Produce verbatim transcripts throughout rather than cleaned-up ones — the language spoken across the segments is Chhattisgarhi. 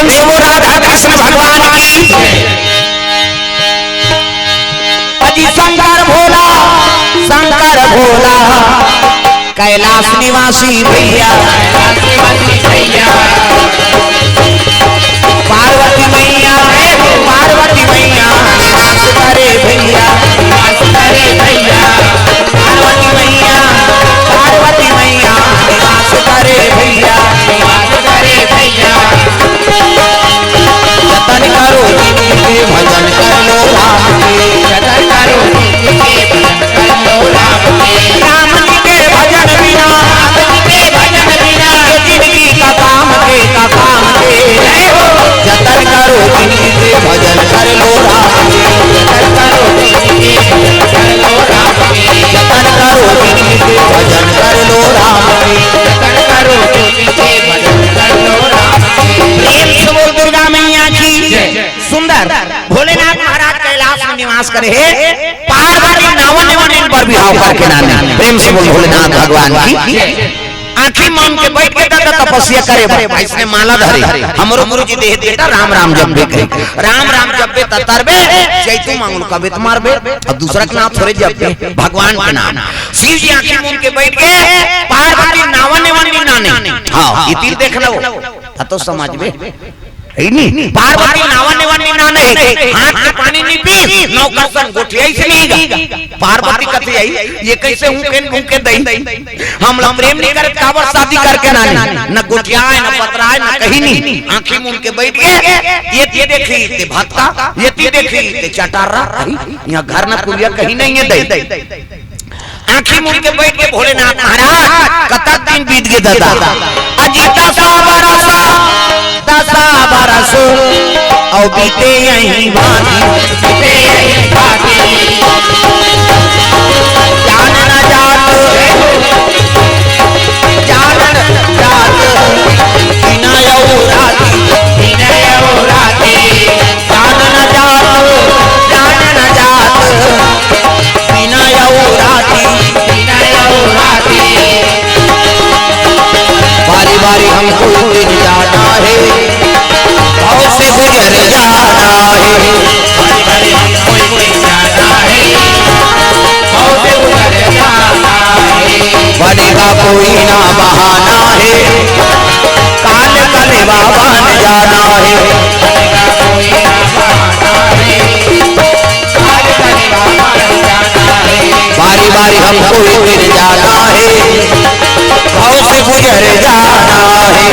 प्रेम से बोलो राधा कृष्ण भगवान की। अजी शंकर भोला, शंकर भोला, कैलाश निवासी भैया, पार्वती मैया, पार्वती मैया, निवास करे भैया, पार्वती मैया, पार्वती मैया, निवास करे भैया। जतन करो जिनके भजन कर लो राम के। जतन करो जिनके भजन कर लो राम के। राम जी के भजन बिना, राम जी के भजन बिना, ये जिंदगी का काम के, का काम के। जय हो। जतन करो जिनके भजन कर लो राम के। जतन करो जिनके भजन कर लो राम के। जतन करो जिनके भजन कर लो राम के। जतन करो जिनके भजन कर लो राम के। प्रेम से बोल दुर्गा मैया की। जय। सुंदर भोलेनाथ महाराज कैलाश में निवास करे हे। पार्वती नावन नावन इन पर बिहाव करके नाने। प्रेम से बोल भोलेनाथ भगवान की। आंखी मन के बैठ के दादा तपस्या करे बा। इसने माला धरे। हमरो गुरु जी देह देता राम राम जपबे कहे। राम राम जपबे त तरबे, जैतू मांगल कबे त मारबे। अब दूसरा के नाम थोड़े जपबे, भगवान के नाम। शिव जी आंखी मन के बैठ के पार्वती नावन नावन नाने। हाँ, ये तीर देख लो। त तो समझबे। है नी? पार्वती नावन नावन नाने, हाथ के पानी नहीं पी, नौकर सन गोठियाई से नहीं गा। पार्वती कथे आई, ये कैसे हूँ के, हूँ के दई? हम लोग प्रेम नहीं करत, काबर शादी करके नाने, न गोठियाए, न पतराए, न कहीं नहीं। आंखी मूंद के बैठ के, ये ती देखी ते भत्ता, ये ती देखी ते चटारा, यहाँ घर न कुरिया कहीं नहीं है दई। आंखी मूंद के बैठ के भोलेनाथ महाराज, कतक दिन बीत गे दादा। अजी दसा बरस, दसा बरस, अउ बीते यही भांति, बीते यही भांति। जान न जात, जान न जात, दिन अउ राति, दिन अउ राति। जान न जात, जान न जात, दिन अउ राति, दिन अउ राति। बारी बारी हमको दिन जाना है, भव से गुजर जाना है। बारी बारी हमको दिन जाना है, भव से गुजर जाना है। बने का कोई ना बहाना है, काल कलेवा बन जाना है। बारी बारी हमको ही गिर जाना है, भव से गुजर जाना है।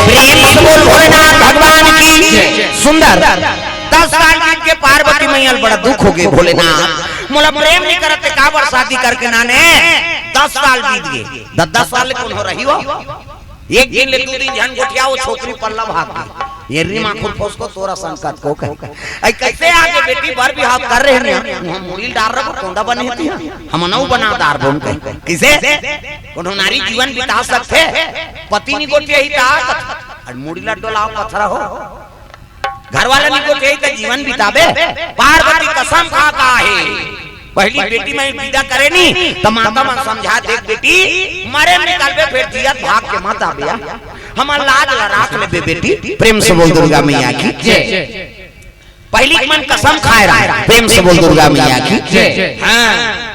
प्रेम से बोल भोलेनाथ भगवान की। सुंदर। दस साल बीत के पार्वती मैया ल बड़ा दुख हो गे, भोलेनाथ मोला प्रेम नहीं करत ते काबर शादी करके नाने। दस साल बीत गे। द-, दस साल ले कौन हो रही हो? एक दिन ले दू दिन झन गोठिया, वो छोकरी पल्ला भाग गई। ये री माखुर फोस को तोरा संकट को कह। ऐ कैसे आगे बेटी बर बिहाव कर रहे हैं? हम मुड़ी डार रहा, कोंदा बने थी। हम नौ बना दार बोन कह। किसे? कोनो नारी जीवन बिता सकथे? पति नहीं गोठिया ही ता। अरे मुड़ी ला डोलाओ पथरा हो। घर वाला नहीं गोठिया ही त जीवन बिताबे। पार्वती कसम खा का है। पहली बेटी मैं विदा करे नी, त माता मन समझा, देख बेटी, मरे निकलबे, फिर जियत भाग के मत आबे। हमर लाज ला राख लेबे बेटी। प्रेम से बोल दुर्गा मैया की। जय। पहली मन कसम खाए रहा। प्रेम से बोल दुर्गा मैया की। जय। हाँ।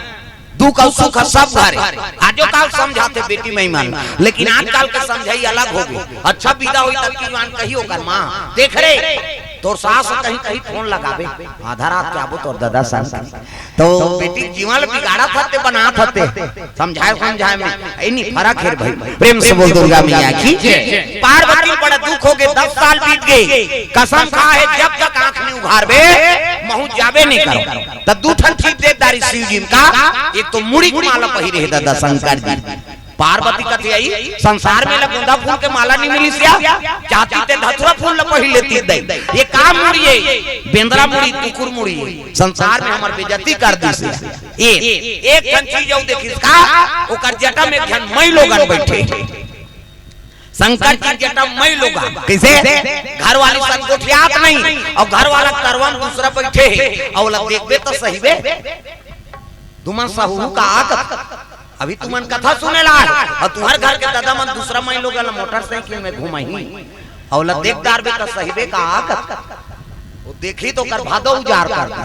दुख अउ सुख सब घरे। आजो काल समझाथे बेटी मैं मन, लेकिन आजकल के समझाई अलग हो गई। अच्छा विदा होई तब की जवान कही ओकर माँ, देख रे, तोर सास कहीं कहीं फोन लगाबे, आधा रात के आबो तोर दादा संग। तो बेटी जीवन ल बिगाड़ा थते, बना थते, समझाए समझाए में इनी फर्क है भाई। प्रेम से बोल दुर्गा मैया की। पार्वती बड़ा दुख हो गए, दस साल बीत गए, कसम खा है जब तक आंख नहीं उघारबे महू जाबे नहीं करो। त दू ठन चीज दे दारी शिव जी का, एक तो मुड़ी के माला पहिरे हे दादा शंकर जी। पार्वती कथे आई, संसार में ला गोंदा फूल के माला नहीं मिलिस या, चाहती ते धतुरा फूल ला पहिर लेती दे। ये का मुड़ी है? बेंदरा मुड़ी, कुकुर मुड़ी है। संसार में हमर बेइज्जती कर दिस। ये एक ठन चीज अउ देखिस का, ओकर जटा में एक झन मई लोगन बैठे। शंकर जी जटा मई लोगन। कैसे? घर वाली संग गोठियात नहीं, अउ घर वाला करवन दूसरा बैठे हे, अउ ओला देखबे त सही बे। दुमन सहू का आदत। अभी तुमन कथा सुने ला, अउ तुंहर घर के ददा मन दूसरा माईलोगन ला मोटरसाइकिल में घुमाही, अउ ओला देख डारबे त सहिबे का आगत। वो देखही त ओकर भादो उजार कर दे।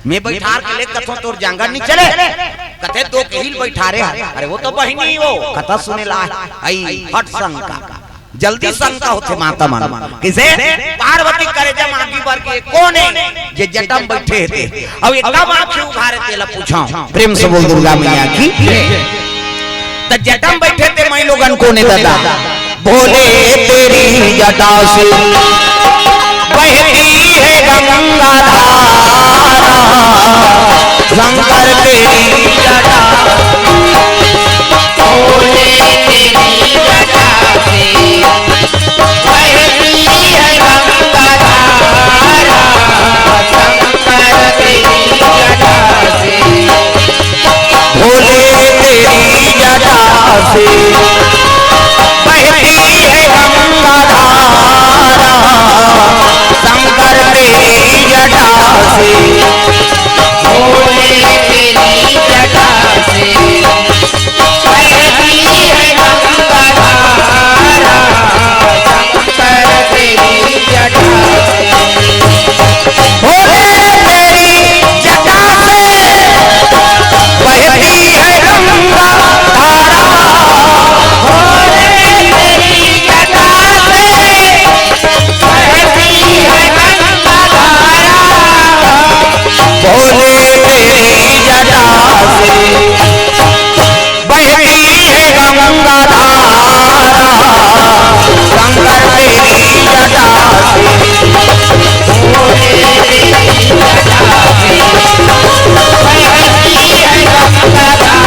मैं बइठार के ले कथों तोर जांगर नी चले, कथे दो कहिल बइठारे हस। अरे वो तो बहिनी वो, कथा सुने ला आई, फट शंका। जल्दी शंका होथे माता मन। कइसे? पार्वती करेजा म आगी बर गे कोन ए, जे जटा म बइठे हे ते। अउ एकदम आँखी उघारे तेला पूछव। प्रेम से बोल दुर्गा मैया की। त जटा म बइठे ते माईलोगन कोन ए ददा? बोले तेरी जटा से बहती है गंगा धारा, शंकर तेरी जटा। बोले तेरी जटा से बहती है गंगा धारा, शंकर तेरी जटा से। भोले तेरी जटा से बहती है गंगा धारा, शंकर तेरी जटा से। भोले तेरी जटा से बहती है गंगा धारा, शंकर तेरी जटा से। भोले तेरी जटा से बहती है गंगा धारा। भोले तेरी जटा से बहती है गंगा धारा। भोले तेरी जटा से बहती है गंगा धारा, शंकर तेरी जटा से। भोले तेरी जटा से बहती है गंगा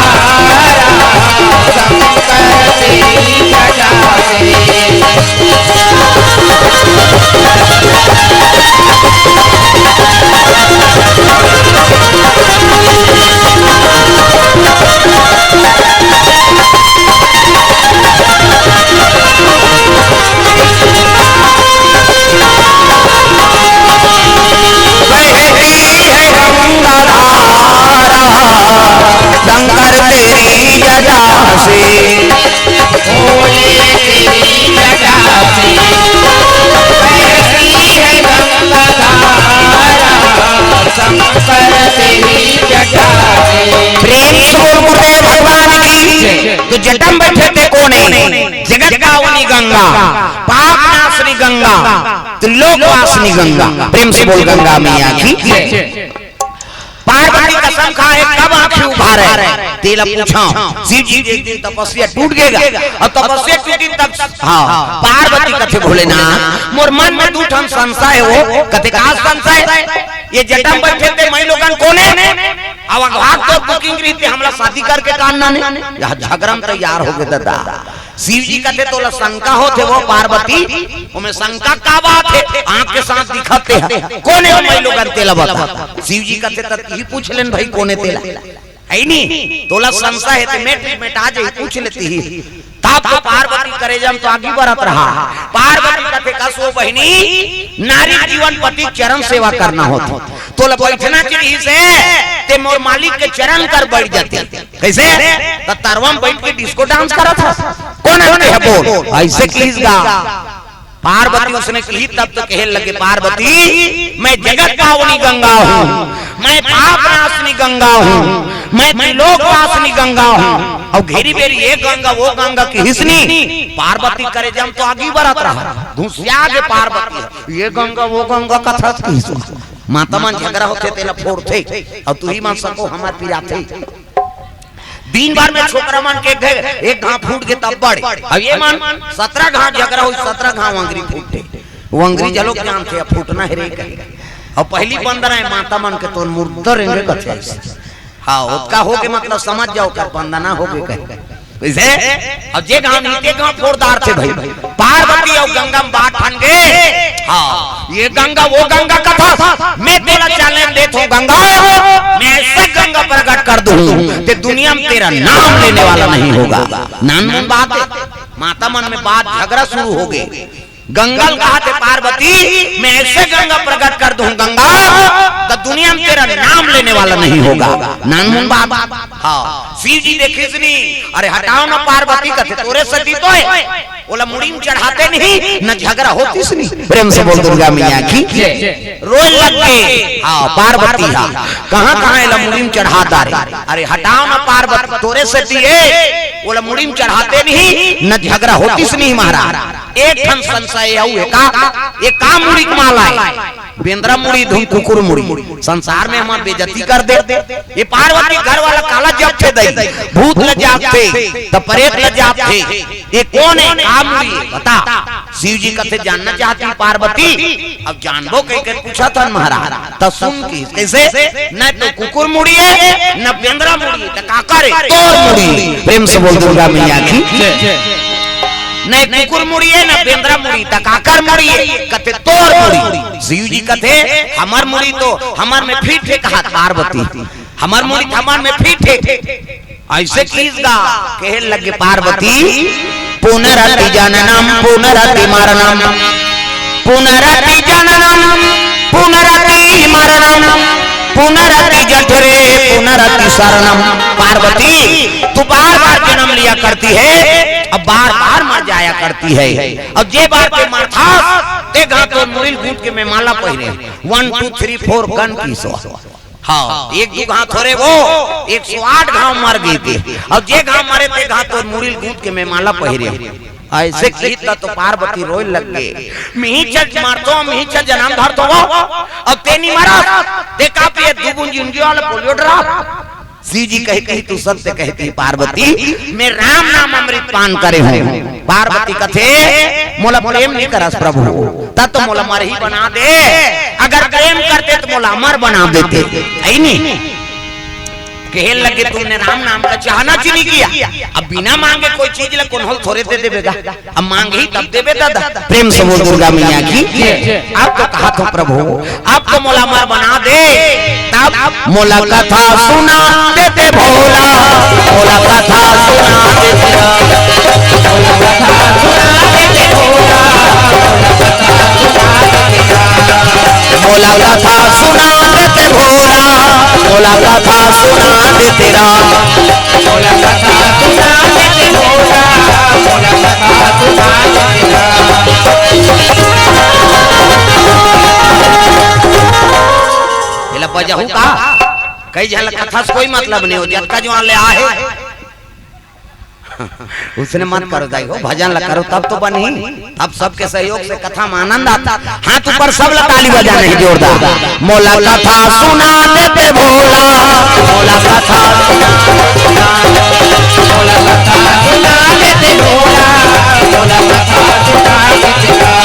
धारा, शंकर तेरी जटा से। बहती है गंगा धारा, शंकर तेरी जटा से। भोले तेरी जटा से बहती है गंगा धारा, शंकर तेरी जटा से। प्रेम से बोल गुरुदेव भगवान की। त जटा म बइठे ते कोन ए? जगत पावनी गंगा, पाप नाशनी गंगा, त्रिलोक वासिनी गंगा। प्रेम से बोल गंगा मैया की। पार्वती कसम खाए, कब आँखी उघारे, तेला पूछव। शिव जी के एक दिन तपस्या टूट गे गा, अउ तपस्या टूटिस तब, हाँ, पार्वती कथे, भोलेनाथ, मोर मन में दू ठन संशय हे वो। कथे, का संशय? ये जटा म बइठे ते माईलोगन कोन ए? अउ अघात तो बुकिंग रहिते, हमला शादी करके का आनंद ए? ये झगरा म तैयार होगे ददा। शिव जी कथे, तोला शंका होथे वो पार्वती, ओमे शंका का बात हे? आँख के साथ दिखत हे। कोन ए ओ माईलोगन, तेला बता। शिव जी कथे, त इही पूछ लेन भई, कोन ए तेला। हे नी? तोला संशय हे त मेट, मेटा जाही, पूछ ले तिही। तब तो पार्वती करेजा म तो आगी बरत रहा। पार्वती कथे, कस ओ बहिनी, नारी जीवन पति चरण सेवा करना होथे। तोला बइठना चाहिए से, ते मोर मालिक के चरण कर बइठ जाते। कइसे? त तरवा म बइठ के डिस्को डांस करत हस। कोन हरे हे बोल? अइसे किहिस गा। पार्वती ओसने किहिस तब तो कहे लगे, पार्वती, मैं जगत पावनी गंगा हूँ, मैं पाप नाशनी गंगा हूँ, मैं त्रिलोक वासिनी गंगा हूँ। अउ घेरी बेरी ये गंगा वो गंगा किहिस नी, पार्वती करेजा म तो आगी बरत रहा। धुसिया गे पार्वती, ये गंगा वो गंगा कथस किहिस। माता मन झगरा होथे तेला फोड़थे, अउ तुही मन सको हमर पिराथे। दिन भर में छोकरा मन के एक घ-, एक घांव फूट गे तब बड़े। अब ये मन सतरा घांव झगरा होही, सतरा घांव अंगरी फूटे। वो अंगरी जलोक जानथे, अब फूटना हे रे कहे। अउ पहिली बंदना हे माता मन के, तोर मुर्दा रेंगे कथे अइसे। हाँ, ओतका होगे मतलब समझ जाव, ओकर बंदना होगे कहे। कइसे? अउ जे घांव नी ते घांव फोड़ डारथे भई। पार्वती अउ गंगा म बात ठन गे। हाँ, ये गंगा वो गंगा कथस, मैं तोला challenge देत हूँ गंगा, मैं ऐसा गंगा प्रकट कर दूँ, ते दुनिया में तेरा नाम लेने वाला नहीं होगा। नानमुन बात हे, माता मन में बात झगरा शुरू होगे। गंगा ल कहा थे पार्वती, मैं ऐसे गंगा प्रकट कर दूं गंगा, तो दुनिया में तेरा नाम लेने वाला नहीं होगा। नानमुन बात। हाँ, शिव जी देखिस नहीं, अरे हटाओ ना पार्वती, कथे तोरे सती तो है, ओला मुड़ी में चढ़ाते नहीं, न झगड़ा होतिस नहीं। प्रेम से बोल दुर्गा मैया की। रोए लग गे। हाँ, पार्वती हा, कहाँ कहाँ एला मुड़ी में चढ़ा डारे। अरे हटाओ ना पार्वती, तोरे सती है, ओला मुड़ी में चढ़ाते नहीं, न झगड़ा होतिस नहीं महाराज। एक ठन संशय अउ हे का, ये का मुड़ी के माला है? बेंदरा मुड़ी धुन कुकुर मुड़ी, संसार में हमर बेइज्जती कर दे। ये पार्वती घर वाला काला जपथे दई, भूत ल जापथे, त प्रेत ल जापथे, ये कोन है, का मुड़ी है? बता। शिव जी कथे जानना चाहती पार्वती, अब जानबो कहिके पूछत हन महाराज। त सुन किहिस, कइसे? न तो कुकुर मुड़ी है, न बेंदरा मुड़ी है, त काकर है? तोर मुड़ी है। प्रेम से बोल दुर्गा मैया की। न कुकुर मुड़ी है, न बेंदरा मुड़ी, त काकर मुड़ी है? कथे तोर मुड़ी। शिव जी कथे हमर मुड़ी तो हमर में फिट है, कहा पार्वती, हमर मुड़ी त हमर में फिट है। अइसे किहिस गा, कहे लगे पार्वती, पुनरपि जननम पुनरपि मरणम, पुनरपि जननम पुनरपि मरणम, पुनरपि जठरे पुनरपि शरणम। पार्वती, तू बार बार जन्म लिया करती है, अब बार बार मर जाया करती है, और जे बार के मरथस, ते घांव तोर मुड़ी ल गूंथ के मैं माला पहिरे। वन टू थ्री फोर कन की सो। हाँ, एक दू घांव थोरे वो, एक सौ आठ घांव मर गे ते। अउ जे घांव मरे ते घांव तोर मुड़ी ल गूंथ के मैं माला पहिरे। अइसे किहिस त तो पार्वती रोए लग गे। मिही चल मरथों, मिही चल जनम धरथों वो। अब ते नी मरस, ते का पिए दू बूंद जिंदगी वाला पोलियो ड्रॉप। शिव जी कहे कि तू सत्य कहती पार्वती, मैं राम नाम अमृत पान करे हूँ। पार्वती कथे, मोला प्रेम नहीं करस प्रभु, त तो मोला मरही बना दे। अगर प्रेम करते त मोला अमर बना देते। ऐ नी? कहे लगे, तुमने राम नाम का चाहना च नहीं किया। अब बिना मांगे कोई चीज ला कोनो ल थोरे दे देबे गा। अब मांगही तब देबे दादा। प्रेम से बोल दुर्गा मैया की। अब तो कहा था प्रभु, अब तो मोला अमर बना दे। तब मोला कथा सुना देते भोला, मोला कथा सुना देते, मोला कथा सुना देते भोला, मोला कथा सुना देते भोला, मोला कथा सुना देते राम, मोला कथा सुना देते भोला, मोला कथा सुना देते राम। एला बजाहू का? कई झन ला कथा से कोई मतलब नहीं हो, जतका जुआन ले आहे। उसने मत करो दाई हो, भजन ला करो तब तो बनही, तब सबके सहयोग से कथा में आनंद आता। हाथ ऊपर, सब ला ताली बजाना हे जोरदार। मोला कथा सुना देते भोला, मोला कथा सुना, मोला कथा सुना देते भोला, मोला कथा सुना देते भोला।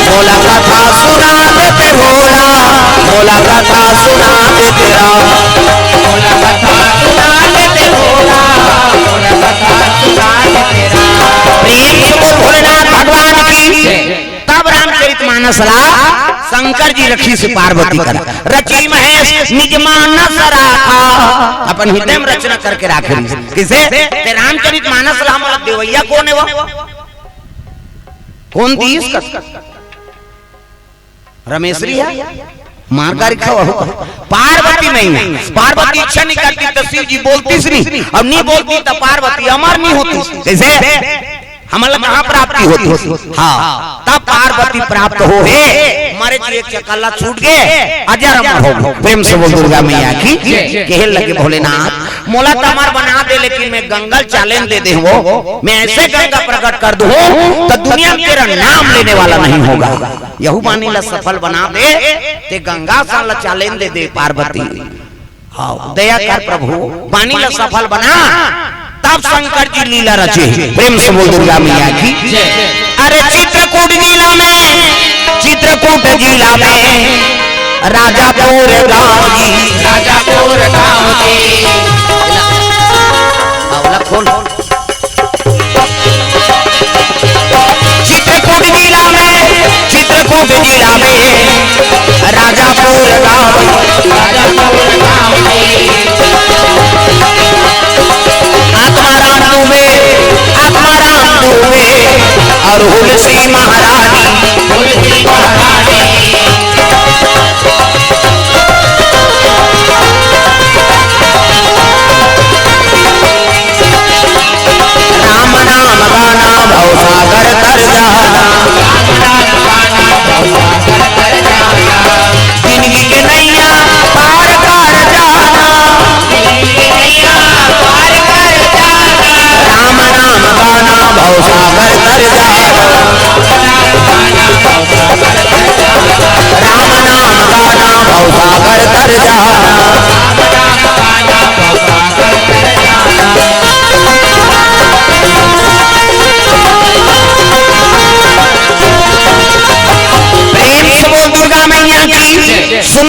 मोला कथा सुना देते भोला, मोला कथा सुना देते राम, मोला कथा सुना देते भोला, मोला कथा सुना देते राम। प्रेम से बोल भोलेनाथ भगवान की। तब रामचरित मानस ला शंकर जी रखिस पार्वती कर, रचि महेश निज मानस राखा। अपन हृदय में रचना करके राखे रहिस। किसे? ते रामचरित मानस ला हमला देवैया कोन हे वो? कोन दीस का? रमेश रिया? मार गारी खावा हो। पार्वती नहीं है। पार्वती इच्छा नहीं करती त शिव जी बोलतिस नहीं, अब नहीं बोलती त पार्वती अमर नहीं होतिस। कैसे? हमला कहाँ प्राप्ति होतिस? हाँ, तब पार्वती प्राप्त हो हे, मरे जी एक चकल्ला छूट गे, अजर अमर हो। प्रेम से बोल दुर्गा मैया की। कहे लगे भोलेनाथ, मोला त अमर बना दे, लेकिन मैं गंगा ल challenge दे दे हूँ, मैं ऐसे गंगा प्रकट कर दूँ, त दुनिया में तेरा नाम लेने वाला नहीं होगा। यहू बानी ला सफल बना दे, ते गंगा सन ला challenge दे दे पार्वती। हाँ, दया कर प्रभु, बानी ला सफल बना। तब शंकर जी लीला रचे। प्रेम से बोल दुर्गा मैया की। अरे चित्रकूट जिला में, चित्रकूट जिला में राजापुर गाँव जी, राजापुर गाँव जी।